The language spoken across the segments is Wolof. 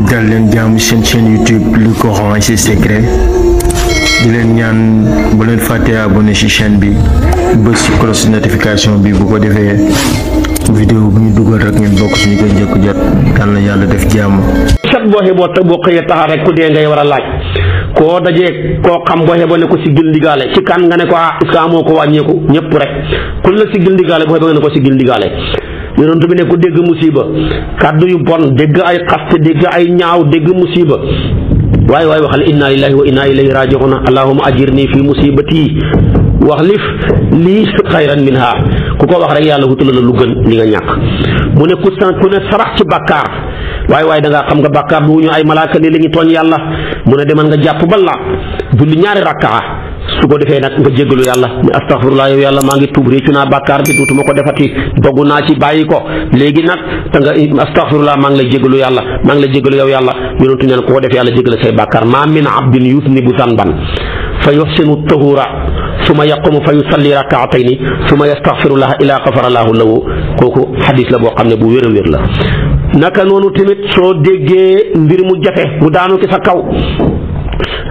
dal leen jaamu seen chaîne YouTube Le Coran et ses secrets di leen ñaan bu leen fàtte abonné ci chaîne bi bës ci cloche notification bi bu ko defee vidéo bu ñu dugal rek ngeen bokk suñu koy njëkk jot yal na yàlla def jàmm. sat boo xëyee taxaw rek ku dee ngay war a laaj koo dajee koo xam boo xeeboo ne ko siggil ndigaale ci kan nga ne ko est-ce que amoo ko wàññeeku ñëpp rek ku la siggil ndigaale boo xeeboo nga ne ko siggil ndigaale. yonent bi ne ku dégg musiba kàddu yu bon dégg ay xaste dégg ay ñaaw dégg musiba waaye waxal inna lillahi wa inna ilayhi raji'un allahumma ajirni fi musibati wax lii xayran minha ku ko wax rek yàlla wutal la lu gën li nga ñàkk. mu ne ku ne sarax ci bàkkaar waaye da ngaa xam nga bàkkaar bu ñu ay malaaka ni la ñu tooñ yàlla mu ne demal nga jàpp ba la julli ñaari rakkaa su ko defee nag nga jéggalu yàlla ne astaghfirullah yow yàlla maa ngi tuub réccu naa bàkkaar bi duutuma ko defati doggu naa ci bàyyi ko léegi nag te nga astaghfirullah maa ngi lay jéggalu yàlla maa ngi lay jéggalu yow yàlla yonentu neen ko def yàlla jéggal say bàkkaar maa min abdin yusnibu zanban fa yuhsinu tahura suma yaqumu fa yusalli rakaatayni suma yastaghfirullah ila ghafarallahu lahu kooku xadis la boo xam ne bu wér a wér la. naka noonu tamit soo déggee mbir mu jafe mu daanu ci sa kaw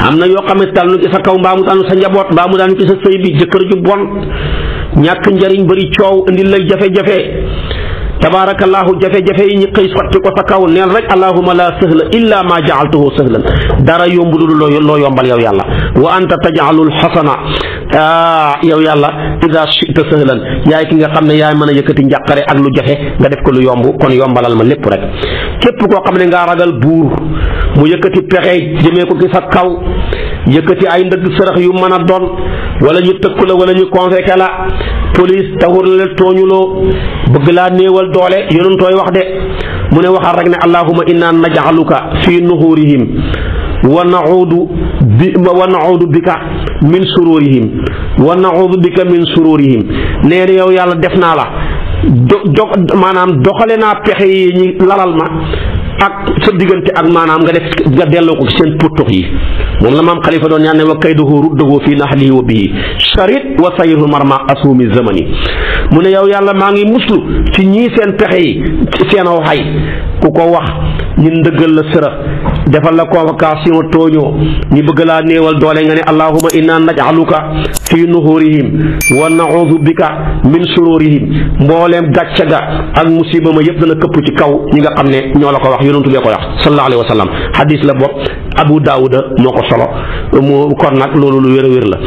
am na yoo xam ne daanu ci sa kaw mbaa mu daanu sa njaboot mbaa mu daanu ci sa sëy bi jëkkër ju bon ñàkk njariñ bëri coow indil lay jafe-jafe tabaarakallaahu jafe-jafe yi ñu xëy sotti ko sa kaw neel rek allahumma la sahla illa ma jaaltuhu sahlan dara yombu lu loo yombal yow yàlla wa anta tajaalul xasana yow yàlla ida chita sahlan yaay ki nga xam ne yaay mën a yëkkati njàqare ak lu jafe nga def ko lu yomb kon yombalal ma lépp rek képp koo xam ne ngaa ragal buur mu yëkkati pexe jëmee ko ci sa kaw yëkkati ay ndëgg sërëx yu mën a doon wala ñu tëkku la wala ñu convoqué la police taxul la tooñuloo bëgg laa néewal doole yonun tooy wax de mu ne waxal rek ne allahumma inna naj'aluka fi nuhurihim wa na'uudu bika min sururihim wa na'uudu bika min sururihim nee na yow yàlla def naa la maanaam doxale naa pexe yi ñi lalal ma ak sa diggante ak maanaam nga delloo ko seen puttux yi moom la maam xalifa doon ñaan ne wa kayduhu ruddahu fi nahlihi wa bihi sharit wa sayru marma asumi zamani mu ne yow yàlla maa ngi muslu ci ñii seen pexe yi ci seen aw xay ku ko wax ñu ndëggal la sërëx defal la convocation tooñoo ñu bëgg laa néewal doole nga ne allahumma inna naj'aluka fi nuhurihim wa na'udhu bika min shururihim mbooleem gàcce ga ak musiba ma yëpp dana këpp ci kaw ñi nga xam ne ñoo la ko wax yonentu bee ko wax sallallahu alayhi wa sallam hadis la bopp Abu Daawuda moo ko solo mu kon nag loolu lu wér a wér la.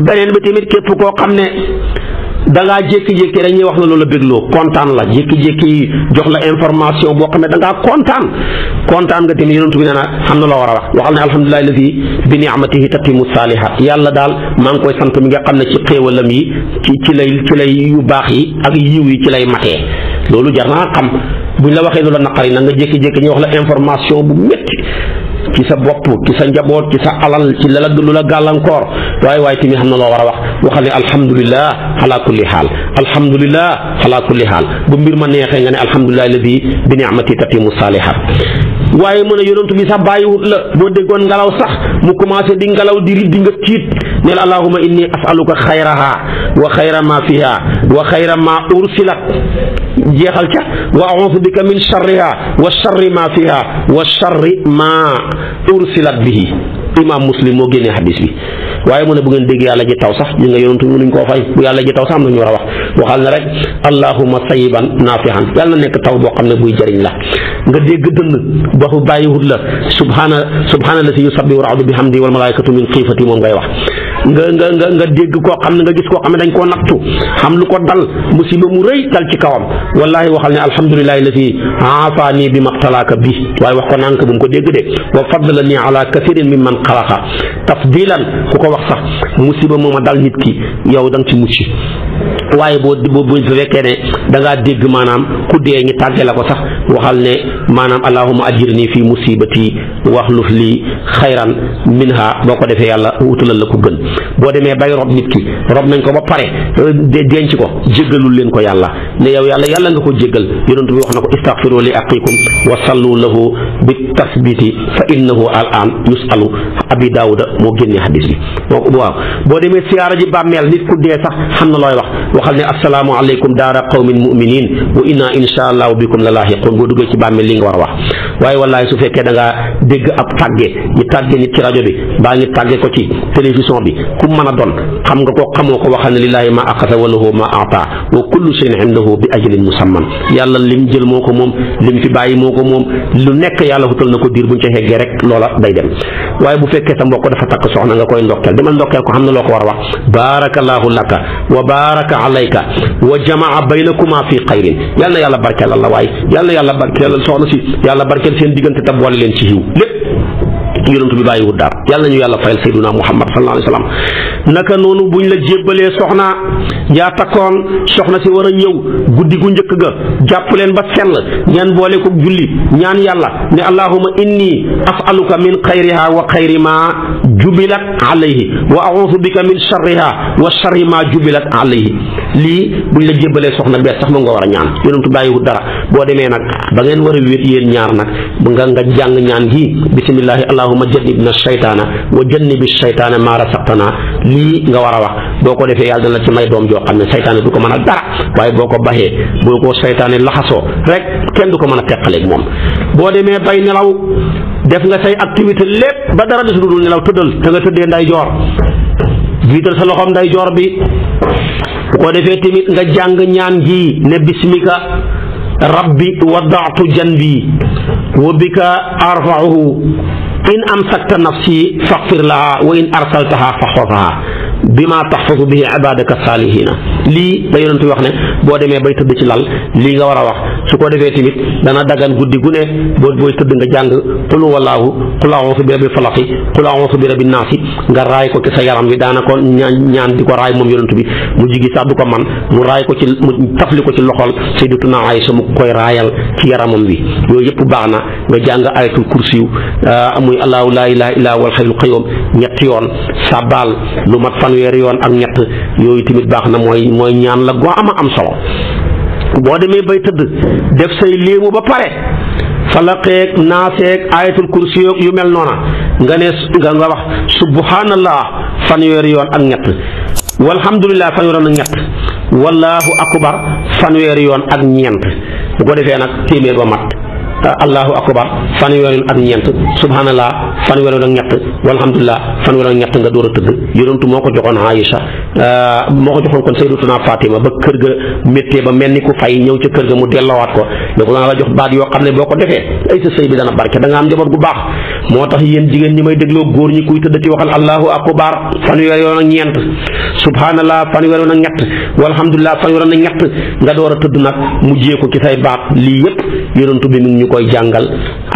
beneen bi tamit képp koo xam ne dangaa jékki-jékki rek ñuy wax na loolu bégloo kontaan la jékki-jékki jox la information boo xam ne dangaa kontaan nga tamit yonentu bi nee na xam na loo war a wax waxal ne alhamdulillahi alladi bi ni'matihi tatimu saalihaat yàlla daal maa ngi koy sant mi nga xam ne ci xéewalam yi ci lay yu baax yi ak yiw yi ci lay matee loolu jar naa xam buñ la waxee lu la naqari nag nga jékki-jékki ñu wax la information bu métti ci sa bopp ci sa njaboot ci sa alal ci lu la gàllankoor waaye tamit xam na loo war a wax waxal ne alhamdulillah ala kulli xaal alhamdulillah ala kulli xaal bu mbir ma neexee nga ne alhamdulillah alladi bi ni'mati tatimu saalihaat waaye mu ne yonentu bi sax bàyyiwut la boo déggoon ngelaw sax mu commencé di ngelaw di riddi nga tiit neel allahumma inni as'aluka xayraha wa xayra ma fiha wa xayra ma ursilat jeexal ca wa a'udhu bika min sharriha wa sharri ma fiha wa sharri ma ursilat bihi imam Muslim moo génnee hadis bi waaye mu ne bu ngeen dégg yàlla ji taw sax ñi nga yonentu mënuñ koo fay bu yàlla ji taw sax am na ñu war a wax waxal na rek allahumma sayyiban nafihan yàlla na nekk taw boo xam ne buy jëriñ la nga dégg dënn waxu bàyyiwut la subhaana allati yusabbihu ar-ra'du bihamdi wal malaikatu min xiifati moom ngay wax nga dégg koo xam ne nga gis koo xam ne dañ koo nattu xam lu ko dal musiba mu rëy dal ci kawam wallahi waxal ne alhamdulillahi allati aafani bi maqtalaaka bi waaye wax ko nànk bu mu ko dégg de wa faddalani ala kathirin mimman xalaqa tafdilan ku ko wax sax musiba mooma dal nit ki yow da nga ci mucc waaye boo fekkee ne da ngaa dégg maanaam ku dee ñi tàgge la ko sax waxal ne maanaam allahumma ajirni fi musibati waxluf lii xayran minha boo ko defee yàlla wutalal la ko gën boo demee bay rob nit ki rob nañ ko ba pare denc ko jéggalul leen ko yàlla ne yow yàlla nga ko jéggal yonent bi wax na ko istaghfiru li aqikum wa sallu lahu bi tasbiti fa innahu al an yusalu abi daawuda moo génnee hadis bi waaw boo demee siyaara ji bàmmeel nit ku dee sax xam na looy wax waxal ne assalaamu aleykum daara qawmin muminin wa inna insha allahu bikum la laahiqun boo duggee ci bàmmeel li nga war a wax. waaye wallaay su fekkee da ngaa dégg ab tàgge ñu tàgge nit ci rajo bi baa ngi tàgge ko ci télévision bi ku mën a doon xam nga ko xamoo ko waxal ne lillaahi ma axasa wa lahu ma ata wa kullu shay'in indahu bi ajalin musamman yàlla lim jël moo ko moom lim fi bàyyi moo ko moom lu nekk yàlla wutal na ko diir buñ ca xeggee rek loola day dem. waaye bu fekkee sa mbokk dafa takk soxna nga koy ndokkeel demal ndokkeel ko xam na loo ko war a wax barakallahu laka wa baraka alayka wa jamaa baynakuma fi xayrin yàlla na yàlla barkeelal la waaye yàlla na yàlla barkeelal soxna si yàlla barkeel seen diggante te boole leen ci xiw lépp yonent bi bàyyiwut daal yàlla nañu yàlla fayal sayyiduna muhammad sallallahu alayhi wa sallam naka noonu buñ la jébbalee soxna yaa takkoon soxna si war a ñëw guddi gu njëkk ga jàpp leen ba sell ngeen boole ko julli ñaan yàlla ne allahumma inni as'aluka min xayriha wa xayri ma jubilat alayhi wa a'udhu bika min sharriha wa sharri ma jubilat alayhi lii buñ la jébbalee soxna bees sax moom nga war a ñaan yonent bi bàyyiwut dara boo demee nag ba ngeen war a wéet yéen ñaar nag nga jàng ñaan gi bismillahi allahumma jannibna shaytaana wa jannibi shaytaana ma rasaqtana lii nga war a wax boo ko defee yàlla dana la ci may doom joo xam ne saytaane du ko mën a dara waaye boo ko baxee boo ko saytaane laxasoo rek kenn du ko mën a teqaleeg moom. boo demee bay nelaw def nga say activité lépp ba dara des lu dul nelaw tëddal te nga tëddee nday joor jiital sa loxoom nday joor bi bu ko defee tamit nga jàng ñaan gi ne bismika rabbi wadaatu janbi wa bika arfa'uhu in amsakta nafsi faghfir laha wa in arsaltaha fahfazha bima tahfazu bihi ibadaka salihina lii la yonent wax ne boo demee bay tëdd ci lal lii nga war a wax su ko defee tamit dana dagan guddi gu ne booy tëdd nga jàng qul huwallahu qul a'udhu bi rabbil falaq qul a'udhu bi rabbin nas nga raay ko ci sa yaram wi daana ko ñaan di ko raay moom yonent bi mu jigi sax du ko man mu raay ko ci mu tafli ko ci loxol sayyidatuna Aïcha mu koy raayal ci yaramam wi yooyu yëpp baax na nga jàng ayatul kursiyu muy allahu laa ilaha illa huwal hayyul qayyum ñetti yoon sabal lu mat fanweeri yoon ak ñett yooyu tamit baax na mooy ñaan la goo am solo. boo demee bay tëdd def say léemu ba pare falaqeeg naaseeg ayatul kursi yu mel noona nga ne nga wax subhanallah fanweeri yoon ak ñett walhamdulillah fanweeri yoon ak ñett wallahu akbar fanweeri yoon ak ñeent bu ko defee nag téeméer ba mat allahu akbar fanweeri yoon ak ñeent subhanallah fanweeri yoon ak ñett walhamdulillah fanweeri yoon ak ñett nga door a tëdd yonentu moo ko joxoon Aïcha moo ko joxoon kon sayyidatuna Fatima ba kër ga méttee ba mel ni ku fay ñëw ca kër ga mu delloowaat ko ne ko naa la jox baat yoo xam ne boo ko defee ay sa sëy bi dana barke da nga am njaboot gu baax moo tax yéen jigéen ñi may dégloo góor ñi kuy tëdd ci waxal allahu akbar fanweeri yoon ak ñeent subhanallah fanweeri yoon ak ñett walhamdulillah fanweeri yoon ak ñett nga door a tëdd nag mujjee ko ci say baat lii yépp yonentu bi mi ngi ñu koy jàngal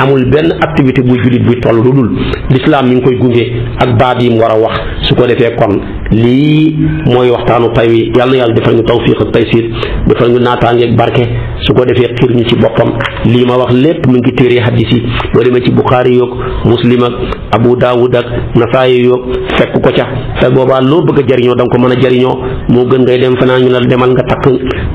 amul benn activité bu jullit buy toll lu dul lislaam mi ngi koy gunge ak baat yi mu war a wax su ko defee kon lii mooy waxtaanu tay wi yàlla na yàlla defal ñu tawfiq ak taysiir defal ñu naataangeeg barke su ko defee xiir ñu ci boppam lii ma wax lépp mu ngi téere hadis yi boo demee ci Buxaari yoog Muslim ak Abu Daawud ak Nasaayi yoog fekk ko ca te boobaa loo bëgg a jariñoo da nga ko mën a jariñoo moo gën ngay dem fanaa ñu la demal nga takk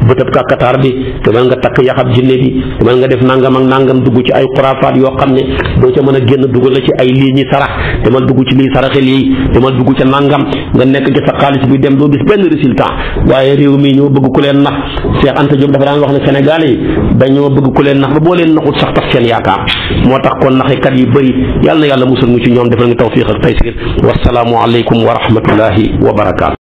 bëtëb kàkkataar bi demal nga takk yaxab jinne bi demal nga def nangam ak nangam dugg ci ay xuraafaat yoo xam ne doo ca mën a génn dugal la ci ay lii ñi sarax demal dugg ci lii saraxe lii demal dugg ca nangam nga nekk ci sa xaalis bi dem doo gis benn résultat waaye réew mi ñoo bëgg ku leen nax Cheikh Anta Diop dafa daan wax ne Sénégal yi dañoo bëgg ku leen nax ba boo leen naxul sax tax seen yaakaar moo tax kon naxekat yi bëri yàlla na yàlla musal mu ci ñoom defal nga tawfiq ak taysiir wasalaamu aleykum wa rahmatullahi wa barakaatu